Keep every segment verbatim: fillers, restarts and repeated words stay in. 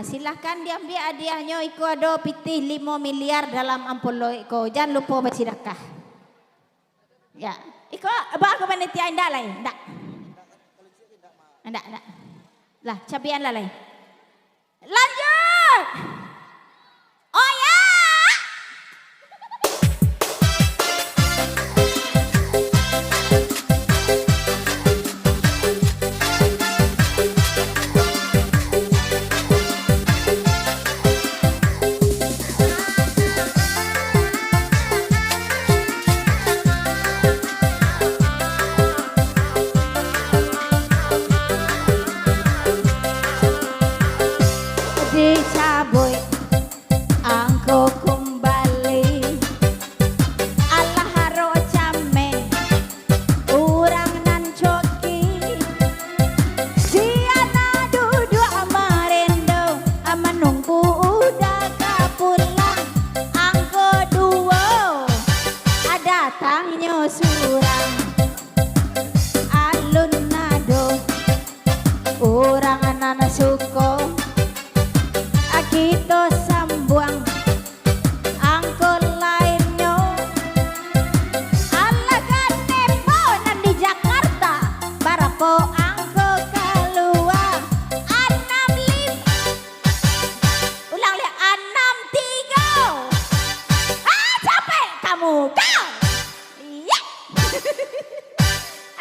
Silahkan diambiak hadiahnyo, iko ado pitih limo miliar dalam ampulok ko. Jan lupo basidakah. Ya. Iko, baa ko panitia, indak lai? Indak. Indak, indak. Lah, cabian lah lai. Lanjut. Oh ya. Dicabuik angko kumbali, alah aro cameh urang nan coki. Siana duduak marendo, manunggu uda ka pulang. Angko duo, datangnyo surang. Alun ado urang nan suko, kito sambuang. Angko lainnyo, alah ganemo nan di Jakarta. Barapo angko kalua? Anam limo. Ulang liak, anam tigo. Ah, capek kamu, go! Iya.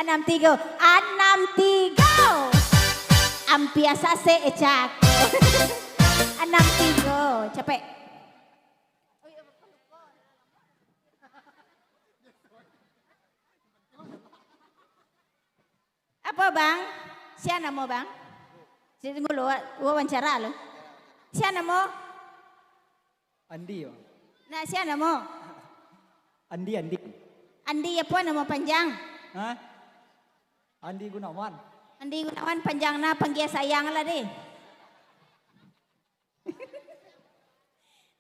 Anam tigo, anam tigo. Ampia sasek cako. Anam tigo, capek. Apo, Bang? Sia namo, Bang? Sini dulu, wa-, wawancara lo. Sia namo? Andi, Bang. Nah, sia namo? Andi, Andi. Andi apo namo panjang? Hah? Andi Gunawan. Andi Gunawan, panjang nah, panggia sayang lah deh.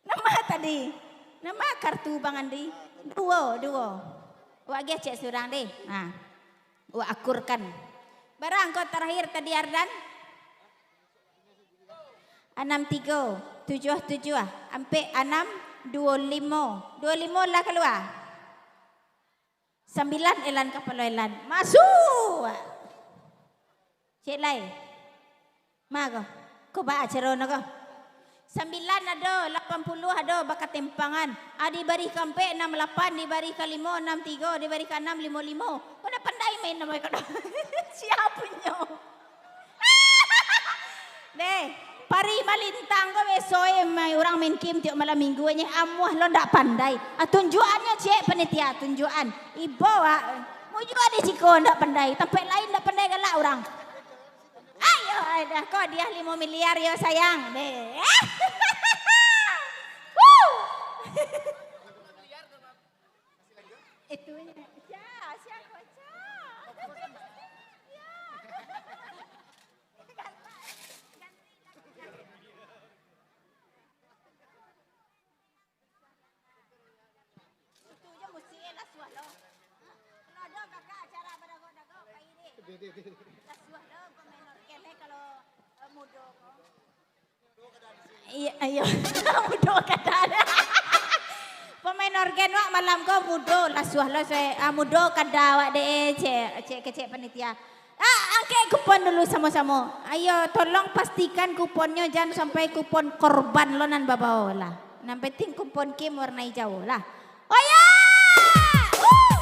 Nama tadi? Nama kartu Bang Andi? Duo, duo. Wak agiah cek surang deh. Nah. Wak akurkan. Bara angko tarakhir tadi, Ardan? Anam tigo, tujuah tujuah, ampek anam, duo limo. Duo limo lah kalua. Sambilan elan kapalo elan. Masuak! Cek lai. Ma ko? Ko baa caro no ko? Sambilan ado, lapan puluah ado, bakatempangan. Ah, dibari ka ampek, anam lapan, dibari ka limo, anam tigo, dibari ka anam, limo limo. Ko ndak pandai main namo ko doh. Sia punyo? Deh, Pari Malintang ko beso e, mai urang main game tiok malam minggu e, amuah lo ndak pandai. Ah, tunjuakannyo ciek panitia, tunjuakan. Ibo, ah, mujua di siko ndak pandai, tampek lain ndak pandai galak urang. Ayo, dah ko hadiah limo miliar yo sayang. Deh. Wuh. Itunya. Ya, siapa, Cak? Ya. Itu je musti lah suah lo. Kalau ada kakak acara badago-dago, pai deh. Lah suah lo pamain orgen eh kalau, eh, mudo ko. Iya, iya. Mudo kadan. Pamain orgen wak malam ko mudo, lah suah lo suai. Ah, mudo kada awak deh, cek, cek kecek panitia. Ah, angkek kupon dulu samo-samo. Ayo, tolong pastikan kuponnyo jan sampai kupon korban lo nan babao lah. Nan penting kupon kim warna ijau lah. Oya! Wuh!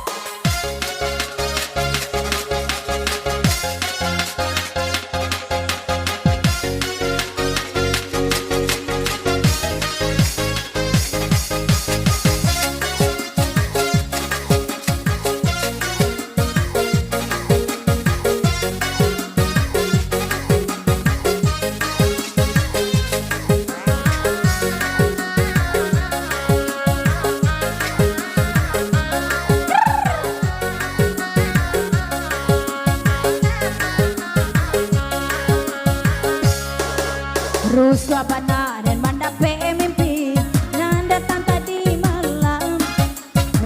Rusuah bana den mandapek mimpi nan datang tadi malam.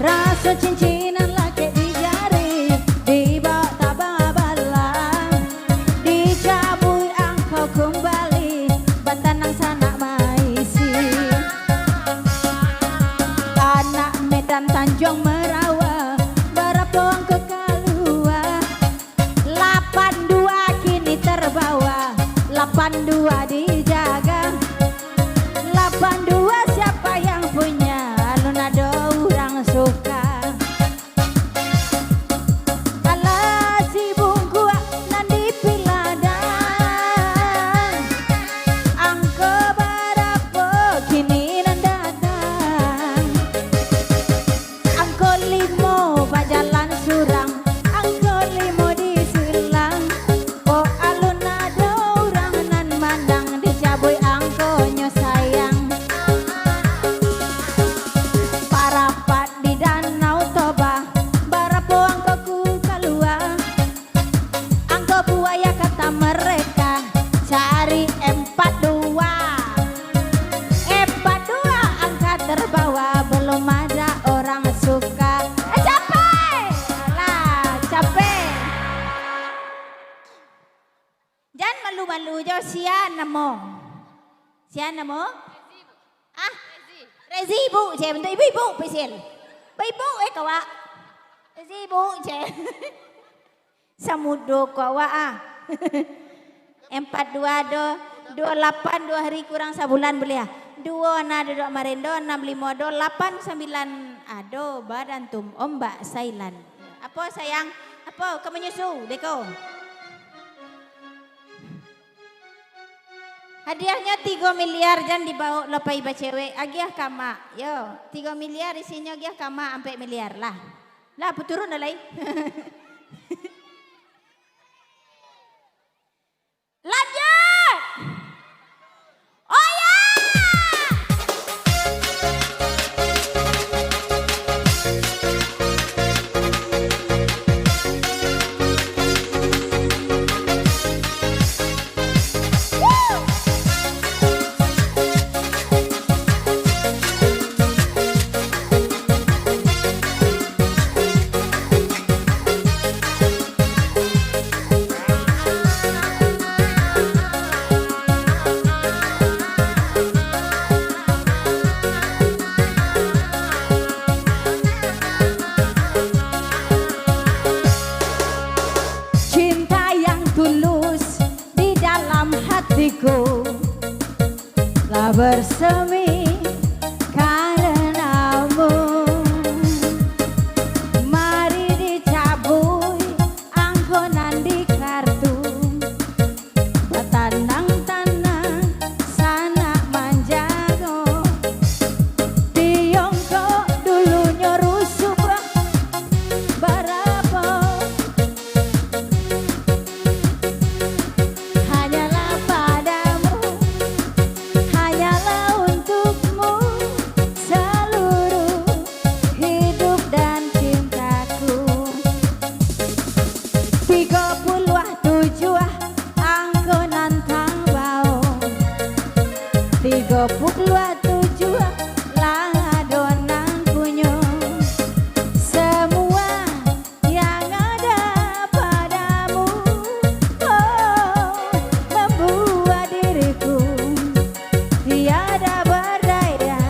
Raso cincin nan lakek di jari, dibawok tabang balang, dicabuik angkau kumbali, batanang dijaga. Lapan dua siapa yang punya, alun ado urang suka. Alah si bungkuak nan di piladang, angko barapo kini nan datang? Angko limo bajalan surang, angko limo di silang. Kok alun ado urang nan mandang, dicabuik angkonyo sayang. Parapat di Danau Toba, barapo angko ku kalua. Angko buaya kata mereka, cari empat dua. Empat dua angka terbawa, belum ada orang suka. Eh, capek! Alah, capek. Jan malu-malu jo, sia namo? Sia namo? Ah, Rezi, Bu, je. Untuk ibu-ibu, pisil. Ibu, eh, kawak. Rezi, Bu, je. Samudo ko awak, ah. Empat dua ado, duo lapan duo hari kurang sabulan buliah. Duo na duduak marendo, anam limo ado, lapan sambilan ado, barantum ombak Thailand. Apo sayang? Apo ka manyusu, beko? Hadiahnyo tigo miliar, jan dibaok lo pai bacewek, agiah ka mak. Yo, tigo miliar isinyo, agiah ka mak ampek miliar lah. Lah, apo turun dah lai? Lanjut! Oh ya! Cinta yang tulus di dalam hatiku lah bersemi karenamu. Mari dicabuik angko nan di kartu, batanang-tanang sanak manjago. Tiongkok dulunyo rusuah, barapo? Hanyalah padamu, hanyalah untukmu, saluruh hidup dan cintaku. Tigo puluah tujuah angko nan tabao. Tigo puluah tujuah lah ado nan punyo. Samua yang ada padamu, oh, mambuat diriku tiada berdaya.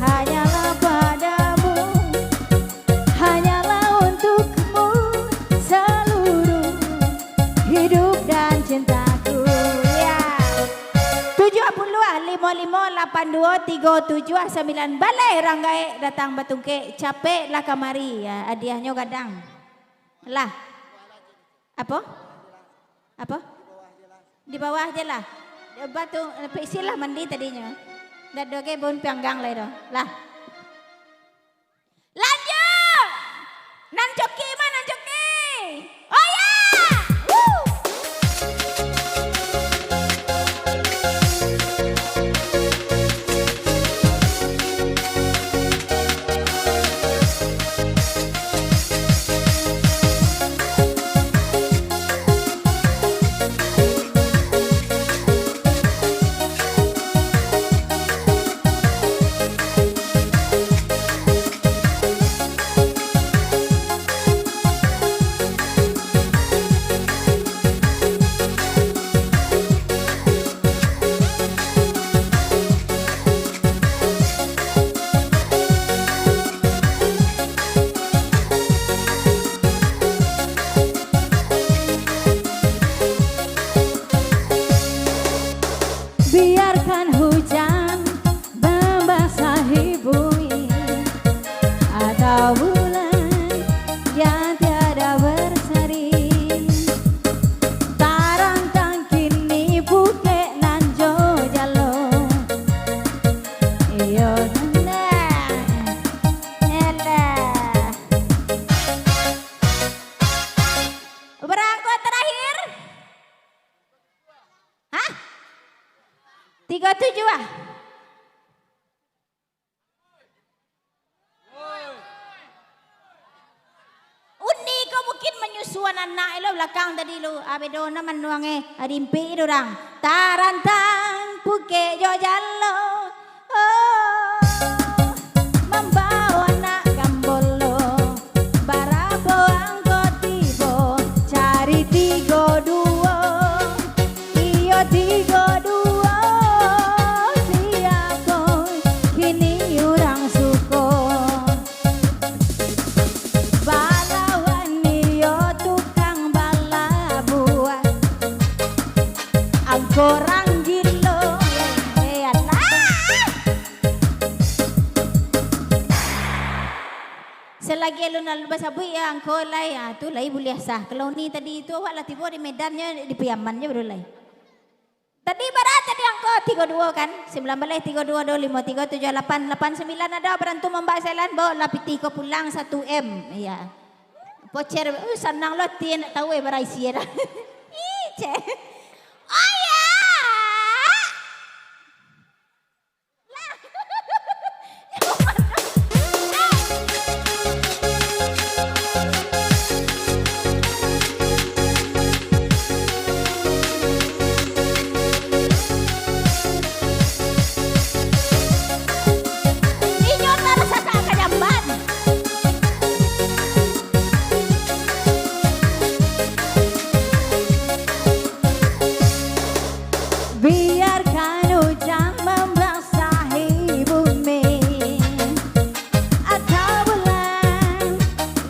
Hanyalah padamu, hanyalah untukmu, saluruh hidup dan cintaku. Ya. Tujuah puluah, limo limo, lapan duo, tigo tujuah, sambilan. Baleh urang gaek datang batungkek, capek lah kamari, ya, hadiahnyo gadang. Lah. Apo? Apo? Di bawah je lah. Batu, pik silah mandi tadinyo. Dak ado ge bun pianggang lai doh. Lah. Lanjut! Nan coki mah, nan coki! Oh ya! Woo! Tigo tujuah ah. Uni ko mungkin manyusuan anak lo balakang tadi lo. Ah, bedo na manuang eh, ah, diimpik tu urang. Tarantang pukek jo jalo. Oh, mambao anak gambolo. Barabo angko tibo, cari tigo duo. Iyo tigo duo, siapo kini urang suko. Balawan iyo tukang balabuah. Angko urang gilo, eh, alah. Salagi alun-alun basabuik, ya, angko lai, ah, tu lai buliah sah. Kalau ni tadi tu awak lah tibo di Medan, nyo di Piaman je baru lai. Tadi bara tadi angko tigo duo kan? Sambilan baleh, tigo duo, duo limo, tigo tujuah, lapan, lapan sambilan ado barantu mambak sailan, bawa lah pitih ko pulang satu M. Iya. Pocer, uh, sanang lo ti nak tahu eh bara isi eh dah. Ih, ceh. Oh ya. Inyo tarasasak ka jamban. Biarkan hujan membasahi bumi atau bulan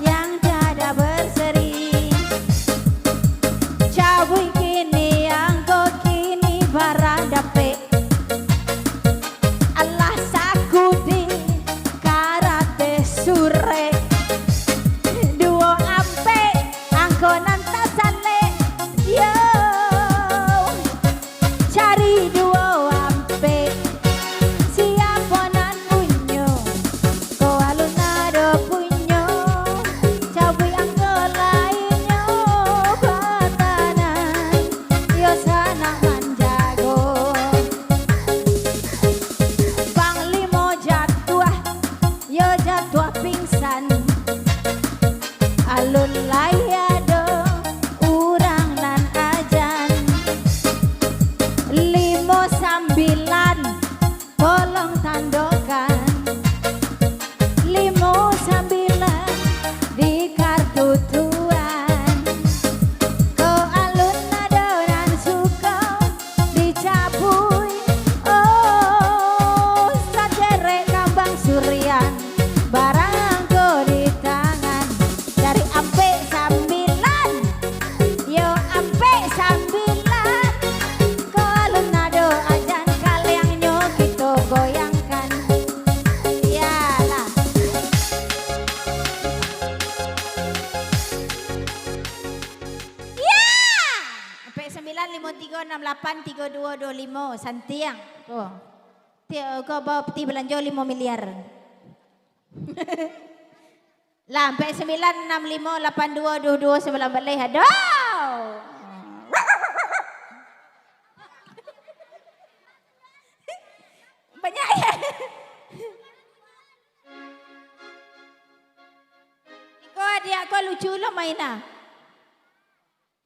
yang tiada berseri. Cabuik kini angko kini baradapek. Alah sakudi karate surek. Duo ampek angko nan tasalek. Yo. Cari duo ampek, siapo nan punyo? Ko alun ado punyo, cabuik angko lai nyo batanan, iyo sanak manjago. Panglimo jatuah, iyo jatuah pingsan. Alun lai ado urang nan ajan. Limo sambilan, tolong tandokan. Limo sambilan di kartu tuan. Ko alun ado nan suko dicabuik. Oh, sacerek kambang surian, barang ko di tangan. Cari ampek sambilan. Yo, ampek sambilan. Ko alun ado ajan kaliangnyo kito goyangkan. Iyalah. Ya! Ampek sambilan, limo tigo, anam lapan, tigo duo, duo limo. Santiang. Ko. Ti-, ko bawa peti balanjo limo miliar. Lah, ampek sambilan, anam limo, lapan duo, duo duo, sambilan baleh. Aduh. Banyak ya. Iko adiak ko lucu lo main ah.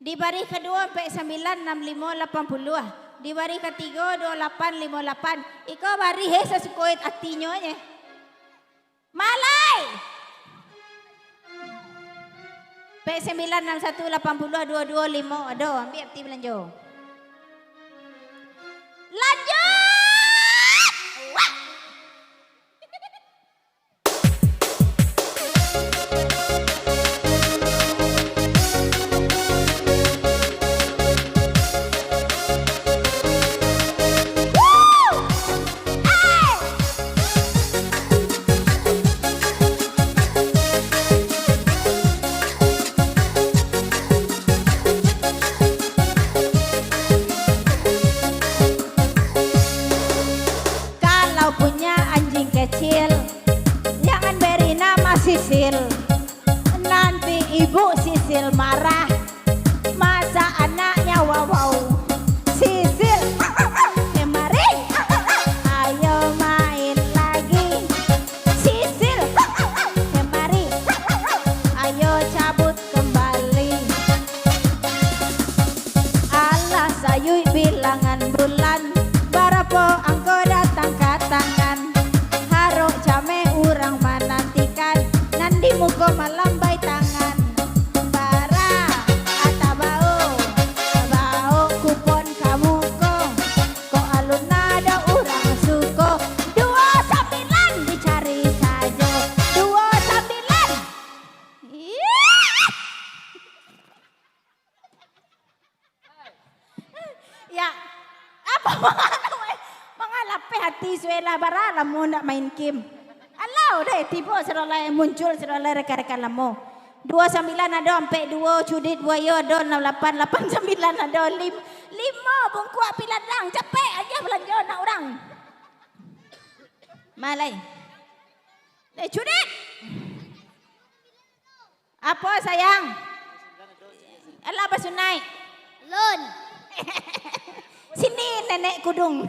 Di barih kaduo, ampek sambilan, anam limo, lapan puluah. Di barih katigo, duo lapan, limo lapan. Iko barih, eh, sasuko atinyo je. Malai! Ampek sambilan, anam satu, lapan puluah, duo duo limo. Aduh, ambiak peti balanjo. Lanjut! Wah! Hati suwe lah, bara lamo ndak main game. Alau deh, tibo sudah lai, muncul sudah lai rekan-rekan lamo. Duo sambilan ado, ampek duo, cudet buayo ado, enam lapan, lapan sambilan ado, lim-, limo bungkuak pi ladang. Capek aja balanjo anak urang. Ma lai. Eh, cudet. Apo, sayang? Alah, basunaik. Lun. Sini, nenek kudung.